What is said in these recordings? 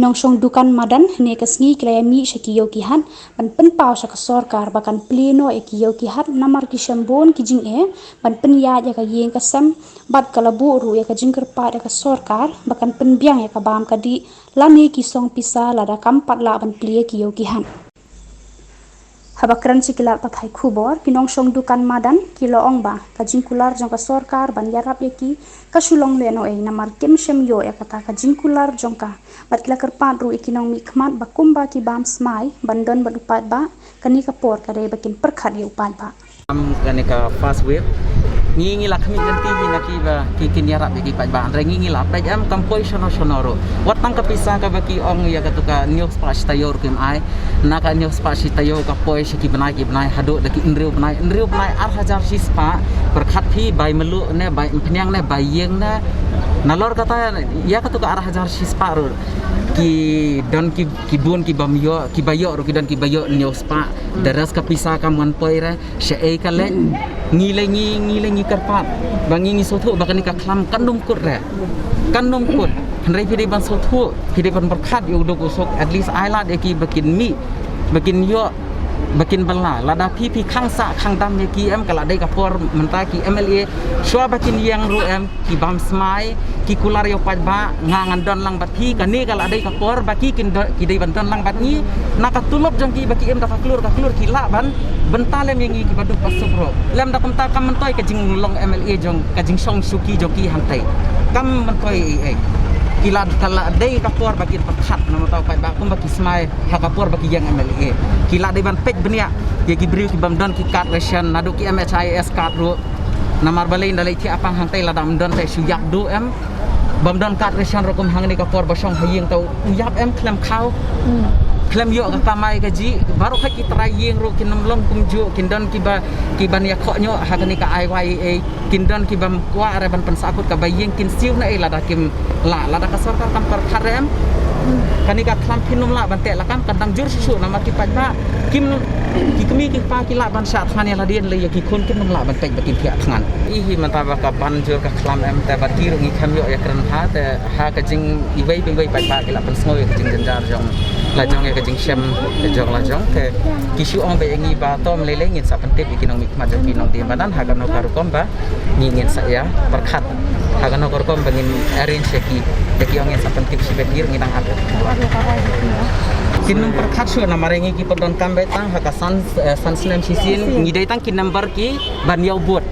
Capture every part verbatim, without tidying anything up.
Nongshong dukan madan hynne ka sngi ki la ïamih sha ki ïew ki hat ban pynpaw sha ka sorkar ba kan plie noh ïa ki ïew ki hat namar ki shem bun ki jingeh ban pynïaid ïa ka ïing ka sem, bad ka la buh ruh ïa ka jingkyrpad ïa ka sorkar ba kan pynbiang ïa ka bam ka dih lane ki song pisa lada kam pat lah ban plie ki ïew ki hat. Haba kren sha ki lad pathai khubor, ki nongshong dukan madan ki la ong ba ka jingkular jong ka sorkar ban ïarap ïa ki ka shu long lehnohei namar kim shym ïoh ïa kata ka jingkular jong ka. Bad ki la kyrpad ruh ïa ki nongmihkhmat ba kumba ki bam smai ban don bad u paidbah, kane ka por ka dei ba kin pyrkhat ïa u paidbah. Am, kane ka first wave, ngi ngi la khmih lynti hi na ki ba ki kin ïarap ïa ki paidbah, hynrei ngi ngi la peit em kam poi shano shano ruh. Wat tang ka pisa kaba ki ong ïa katu ka hynñiew spah shi taïew ruh kim ai. Na ka hynñiew spah shi taïew ka poi sha ki bnai ki bnai haduh da ki hynriew bnai, hynriew bnai ar hajar shi spah. Pyrkhat phi, bai mluh ne, bai umphniang ne, bai ïing ne. Nalor kata ïa katu ka ar hajar shi spah ruh ki don ki, ki bun ki bym ïoh, kiba ïoh ruh ki don kiba ïoh hynñiew spah. The rest ka pisa kam wan poi re. Shaei ka leh, ngi leh ngi, ngi leh ngi kyrpad ba ngi ngi sngewthuh ba kane ka khlam kan ym kut re. Kan ym kut. Hynrei phi dei ban sngewthuh, phi dei ban pyrkhat ïa u duk u suk, at least ai lad ïa ki ba kin mih, ba kin ïoh, ba kin bylla. Lada phi phi khang sah khang dam ïa ki em, ka la dei ka por mynta ki M L A shuwa ba kin ïeng ruh em, ki bam smai, ki kular ïa u paidbah, nga ngan don lang bad phi, kane ka la dei ka por ba ki kin don, ki dei ban don lang bad ngi. Na ka tulop jong ki ba ki im da ka klur ka klur ki lah ban bynta lem ïa ngi kiba duk ba suk ruh. Lem da kumta kam myntoi ka jinglong M L A jong, ka jingshong shuki jong ki hangtai. Kam myntoi ei ei. Ki la, ka la dei ka por ba kin pyrkhat namar ta u paidbah kumba ki smai ha ka por ba ki ïeng M L A. Ki la dei ban peit bniah ïa ki briew ki bym don ki card ration, naduh ki M H I S card ruh. Namar balei, ynda leit thiah pang hangtai lada ym don te shu ïap duh em. Bym don card ration ruh kum hangne ka por ba shong ha ïing te u ïap em, khlem khaw. Khlem ïoh ka kamai kajih. Baroh khoit ki trai ïing ruh kin ym long kumjuh, kin don kiba, kiban ïakhoh ñiuh ha kane ka I Y A. Kin don kibym kwah re ban pynsahkut kaba ïing, kin siew na ei lada kim lah, lada ka sorkar kam pyrkhat re em. Kane ka khlam kin ym lah ban teh lakam, kan dang jur shuh shuh namar ki paidbah kim, ki kmie ki kpa ki lah ban shah thngan ïa lade, lei ïa ki khun kin ym lah ban peit ba kin thiah thngan. Ih, hi mynta ba ka ban jur ka khlam em, te ba ti ruh ngi khlem ïoh ïakren bha, te ha ka jing iwei pa iwei paidbah ki la pynsngew ïa ka jingjynjar jong la jong, ïa ka jingshem ka jong la jong. Te ki shu ong ba ïa ngi ba to ym lei lei ngin sa pyntip ïa ki nongmihkhmat jong ki nongdie madan ha kano ka rukom ba ngi ngin sa ïa pyrkhat ha kano ka rukom ba ngin arrange ïa ki. Te ki ong ngin sa pyntip shi bad ki ruh ngi dang ap. Kin ym pyrkhat shuh namar ïa ngi ki pyndonkam beit tang ha ka san, eh, san snem shisien, ngi dei tang ki number ki ban ïoh vote.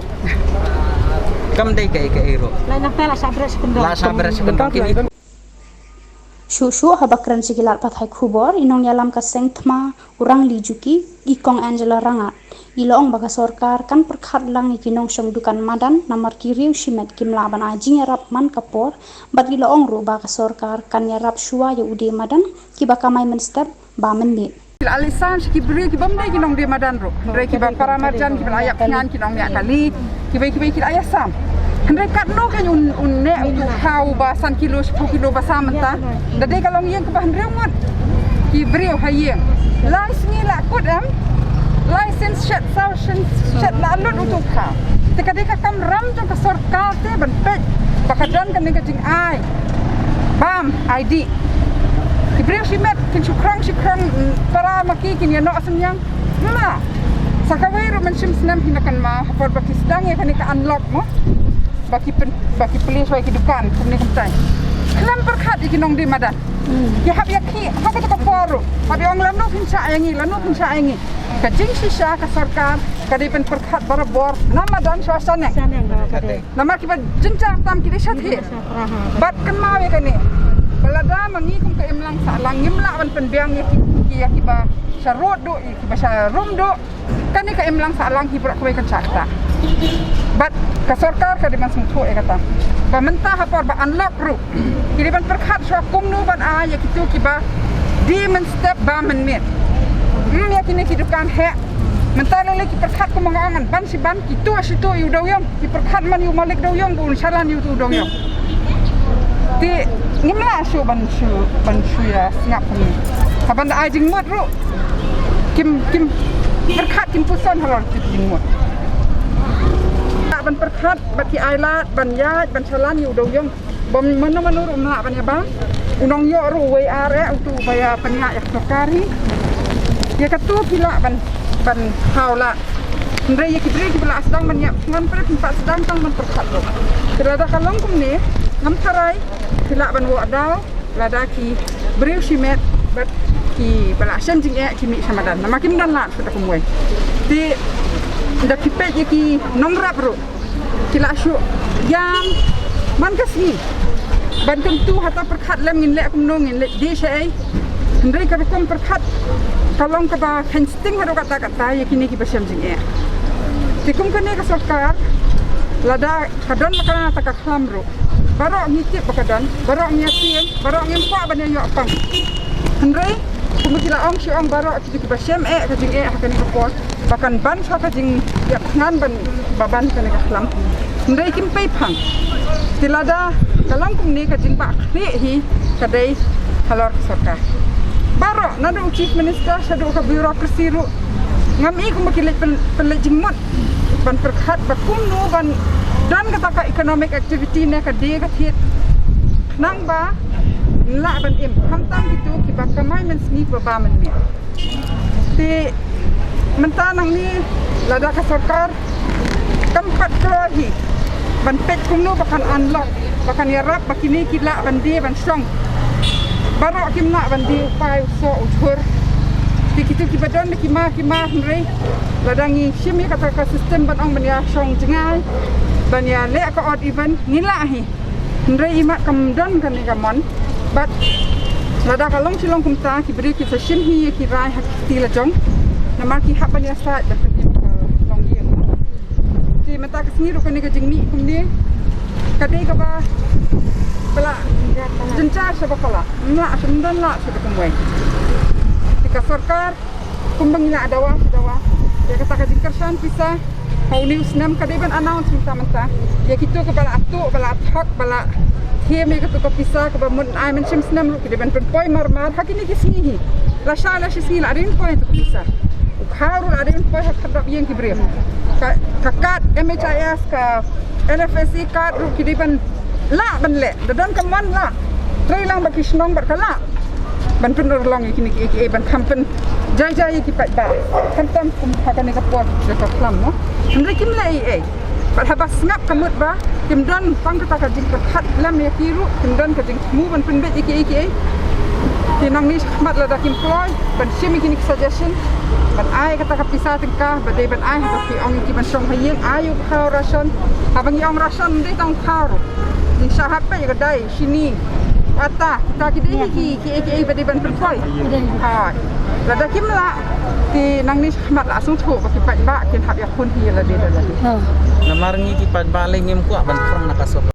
Kam dei kaei kaei ruh. Lai nangta la shah bret sha kyndong. La shah bret sha kyndong. Kine Shuh shuh haba kren sha ki lad pathai khubor, i nongïalam ka seng thma u Rangli Juki, i Kong Angela Rangat, i la ong ba ka sorkar kan pyrkhat lang ïa ki nongshong dukan madan namar ki riew shimet kim lah ban ai jingïarap man ka por, bad i la ong ruh ba ka sorkar kan ïarap shuwa ïa u die madan kiba kamai mynstep ba mynmiet. Ki la ïasan sha ki briew ki bym dei ki nongdie madan ruh. Hynrei kiba para marjan, kiba la ïap thngan, ki nongñiah kali, kiba, kiba ki la ïasan. Hynrei katno kein un, un neh utu u khaw ba san kilo, shiphew kilo ba san mynta. Da dei ka long ïing kaba hynriew ngut ki briew ha ïing. Lai sngi la kut em. Lai sien shet, saw sien shet la lut utu u khaw. Te ka dei ka kamram jong ka sorkar te ban peit ba ka don kane ka jingai bam, ai dih. Ki briew shimet kin shu khrong shu khrong, mm, para ma ki kin ïa noh synñiang. Hynrei sa kawei ruh mynshem snem hi na kynmaw ha por ba ki sdang ïa kane ka unlock mo, ba ki pyn, ba ki plie shuwa ïa ki dukan kumne kumtai. Khlem pyrkhat ïa ki nongdie madan. Ki hap ïa ki ha kata ka por ruh hap ïa ong lano phin shah ïa ngi, lano phin shah ïa ngi. Ka jingshisha ka sorkar ka dei ban pyrkhat barabor na madan shuwa shaneng. Shaneng, ha, ka dei. Namar kiba jynjar tam ki dei shatei. Bad kynmaw ïa kane, ba lada ma ngi kum ka imlang sahlang ngim lah ban pynbiang ïa ki, ïa kiba sha rud duh, ïa kiba sha rum duh, kane ka imlang sahlang hi baroh kawei kan shah ktah. Bad ka sorkar ka dei ban sngewthuh ïa kata. Ba mynta ha por ba unlock ruh ki dei ban pyrkhat shuwa kumno ban ai ïa kito kiba die mynstep ba mynmiet. Hmm, ïa kine ki dukan heh. Mynta lei lei ki pyrkhat kumba nga ong, ban shi ban ki tuh shi tuh ïa u dewïong. Ki pyrkhat man ïa u malik dewïong ba un shalan ïa utu u dewïong. Te ngim lah shuh ban shu, ban shu ïa sngap kumne. Haba da ai jingmut ruh kim, kim pyrkhat, kim puson halor ki jingmut. Lah ban pyrkhat bad ki ai lad ban ïaid ban shalan ïa u dewïong. Ba mano mano ruh ym lah ban ïa bam. U nongïoh ruh uwei ar eh utu ba ïa pynïaid ïa ka sorkar hi. Ïa katu ki lah ban, ban thaw lah. Hynrei ïa ki briew kiba lah sdang ban ïap thngan, pyrshah kin pat sdang tang ban pyrkhat ruh. Te lada ka long kumne, ngam tharai ki lah ban wad daw, lada ki briew shimet bad kiba lah shem jingeh ki mih sha madan. Namar kim don lad shuh da kumwei. Te da ki peit ïa ki nongrep ruh, ki lah shu ïam man ka sngi. Ban kyntu hata pyrkhat lem ngin leh kumno, ngin leh die shaei. Hynrei ka rukom pyrkhat ka long kaba kheiñ sting haduh katta katta ïa kine kiba shem jingeh. Te kum kane ka sorkar, lada ka don ba ka na ta ka khlam ruh, baroh ngi tip ba ka don, baroh ngi ïa tieng, baroh ngim kwah ban ïa ïoh pang. Hynrei kumba ki la ong shi ong, baroh kitu kiba shem eh ka jingeh ha kane ka por, ba kan ban sha ka jingïap thngan ban, ba ban kane ka khlam. Hynrei kim pei phang. Te lada ka long kumne, ka jingbakla hi ka dei halor ka sorkar. Baroh naduh u Chief Minister shaduh ka bureaucracy ruh, ngam i kumba ki leit pyn-, pynleit jingmut ban pyrkhat ba kumno ban don kata ka economic activity ne ka die ka thied, khnang ba lah ban im, khamtam kitu kiba kamai mynsngi ba ba mynmiet. Te mynta nangne lada ka sorkar kam pat kloi hi ban peit kumno ba kan unlock, ba kan ïarap ba kine ki lah ban die ban shong. Baroh kim lah ban die u pai u soh u jhur. Te kitu kiba don da ki ma ki ma, hynrei lada ngi shim ïa kata ka system ban ong ban ïa shong jngai, ban ïa leh ka odd even, ngi lah hi. Hynrei imat kam don kane ka mon. Bad lada ka long shi long kumta, ki briew ki sa shim hi ïa ki rai ha ki kti la jong. Namar ki hap ban ïasaid da ka jingim ka longïing. Te mynta ka sngi ruh kane ka jingmih kumne ka dei kaba, ba la jynjar sha ba ka lah. Ym lah shuh, ym don lah shuh da kumwei. Te ka sorkar, kumba ngi la dawa, dawa ïa kata ka jingkyrshan pisa ha une u snem, ka dei ban announce mynta mynta. Ïa kito kiba la tuh, ba la thok, ba la them ïa kito ka pisa kaba mut ai mynshem snem ruh ki dei ban pynpoi marmar ha kine ki sngi hi. Lashai lashisngi la dei ban poi ïa kito ka pisa. U khaw ruh la dei ban poi ha khyrdop ïing ki briew. Ka, ka card M H I S, ka N F S A card ruh ki dei ban lah ban leh. Da don ka mon lah. Trei lang bad ki shnong bad ka lah ban pynurlong ïa kine kiei kiei, ban kham pynjai jai ïa ki paidbah. Khamtam kum ha kane ka por da ka khlam, mo. Hynrei kim leh ei ei. Bad haba sngap ka mut ba kim don tang kata ka jingpyrkhat lem ïa ki ruh, kim don ka jingthmu ban pynbeit ïa kiei kiei. Te nangne shakhmat lada kim kloi ban shim ïa kine ki suggestion, ban ai kata ka pisa tyngka ba dei ban ai ha ki ong ïa ki ban shong ha ïing, ai u khaw ration. Haba ngi ong ration ym dei tang u khaw ruh. Ngi shah hap peit ïa ka dai, shini, ata, kita ki dei ki, ki, ki, ki, ba dei ban pynpoi. Hai. Lada kim lah, te nangne shakhmat la sngewthuh ba ki paidbah kin hap ïakhun hi ïa lade da lade. Namar ngi ki paidbah lei ngim kwah ban prang na ka sorkar.